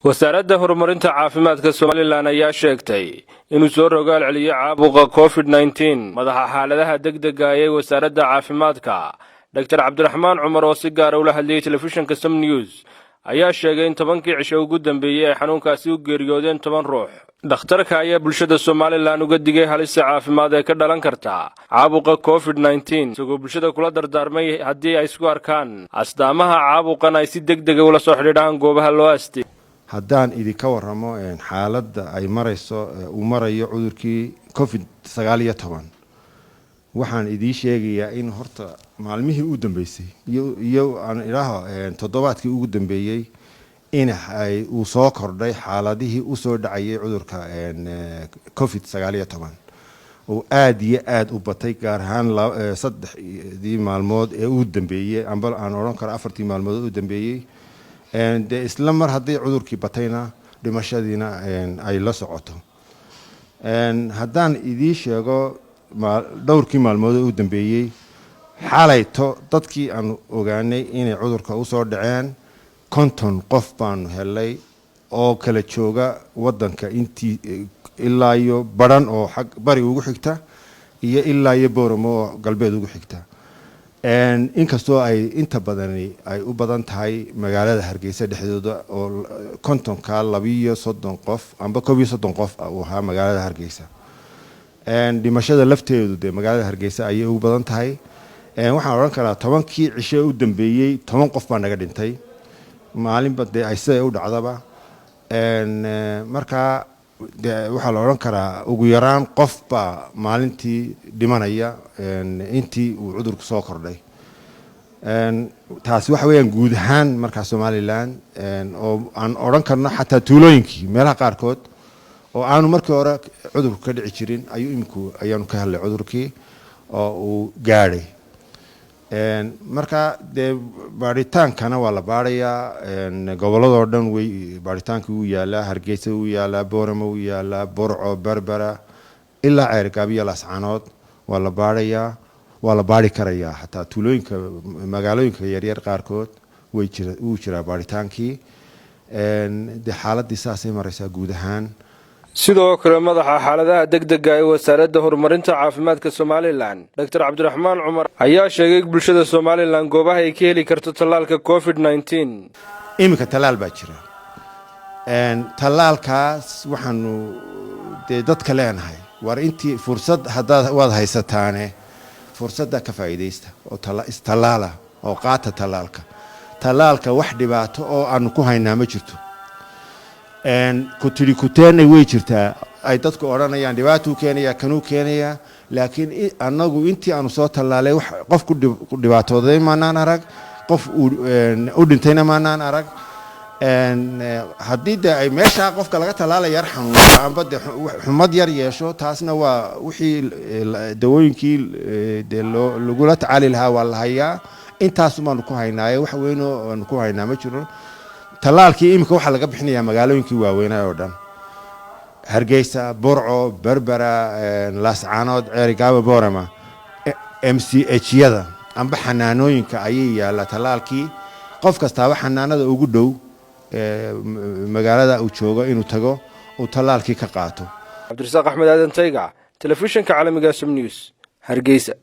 Wasaaradda Horumarinta Caafimaadka Somalilan ayaa sheegtay inuu soo rogaal celiyey caabuqa COVID-19. Madaxa xaaladaha degdega ee wasaaradda caafimaadka, Doctor Cabdiraxmaan Cumar, oo si gaara ula hadlayay telefishinka Som News, ayaa sheegay in 10kii cisho ugu dambeeyey ay xanuunkaasi u geeriyoodeen 10 ruux. Dhakhtarka ayaa bulshada Somalilan uga digay halista caafimaad ee ka dhalan karta caabuqa COVID-19, isagoo bulshada kula dardaarmay haddii ay isku arkaan astaamaha caabuqan ay si deg dega ula soo xidhiidhaan goobaha loo astay. Haddaan idinka waramo xaaladda ay marayso, uu marayo cudurkii COVID-19, waxaan idiin sheegayaa in horta maalmihii u dambeysay iyo aan idhaaho toddobaadkii ugu dambeeyey in ay uu soo kordhay xaaladihii usoo dhacayay cudurka COVID-19 oo aada iyo aada u batay, gaar ahaan 3dii maalmood ee u dambeeyey, amba aan odhan karo 4tii maalmood ee u dambeeyey. Dee isla mar haddii cudurkii batayna, dhimashadiina ay la socoto. Haddaan idiin sheego dhowrkii maalmood ee u dambeeyey, xalayto dadkii aanu ogaanay inay cudurka usoo dhaceen 50 qof baanu helay oo kala jooga wadanka intii, ilaa iyo Baran oo xag bari ugu xigta iyo ilaa iyo Booramo oo galbeed ugu xigta, inkastoo ay inta badani ay u badan tahay magaalada Hargeysa dhexdooda, oo 50ka 32 qof amba 31 qof uu ahaa magaalada Hargeysa. Dhimashada lafteedu dee magaalada Hargeysa ayay ugu badan tahay. Waxaan odhan karaa 10kii cishe u dambeeyey 10 qof baa naga dhintay, maalinba dee ay siday u dhacdaba. Markaa de waxaa la odhan karaa ugu yaraan qof baa maalintii dhimanaya intii uu cudurku soo kordhay. Taasi waxa weeyaan guud ahaan markaa Somalilan, oo aan odhan karno xataa tuulooyinkii meelaha qaarkood oo aanu markii hore cudurku ka dhici jirin ayuu iminku ayaanu ka helnay cudurkii oo uu gaadhay. Marka dee baadhitaankana waa la baadhayaa gobolladoo dhan. Way baadhitaankii wuu yaalaa, Hargeysa wuu yaalaa, Boorama wuu yaalaa, Burco, Berbera, ilaa Ceergaabo iyo Laascaanood waa la baadhayaa, waa la baadhi karayaa. Xataa tuulooyinka, magaalooyinka yaryar qaarkood way jira, wuu jiraa baadhitaankii. Dee xaaladdii saasay maraysaa guud ahaan. Sidoo kale, madaxa xaaladaha degdega ee Wasaaradda Horumarinta Caafimaadka Somalilan, Doctor Cabdiraxmaan Cumar, ayaa sheegay bulshada Somalilan goobaha ay ka heli karto tallaalka COVID-19. Iminka tallaal baa jira. Tallaalkaas waxaanu dee dadka leenahay, war intii fursad haddaad waad haysataane, fursadda ka faa'iidaysta oo istallaala oo qaata tallaalka. Tallaalka wax dhibaato oo aanu ku haynaa ma jirto. Kutiri kuteenay way jirtaa, ay dadku odhanayaan dhibaatuu keenayaa, kanuu keenayaa, laakiin annagu intii aanu soo tallaalay wax qof ku dhibaatooday maanaan arag, qof u dhintayna maanaan arag. Haddii dee ay meeshaa qofka laga tallaalaya yar xanuunso amba dee xumad yar yeesho, taasna waa wixii dawooyinkii dee loo lagula tacaali lahaa waa la hayaa. Intaasumaanu ku haynaaye, wax weynoo aanu ku haynaa ma jiro. Tallaalkii iminka waxaa laga bixinayaa magaalooyinkii waaweynaa oo dhan: Hargeysa, Burco, Berbera, Laascaanood, Ceerigaabo, Boorama. MCH-yada amba xanaanooyinka ayay yaallaa tallaalkii. Qof kastaaba xanaanada ugu dhow magaalada uu joogo inuu tago uu tallaalkii ka qaato. Cabdirasaaq Axmed Aadan Tayga, telefishinka caalamiga Som News, Hargeysa.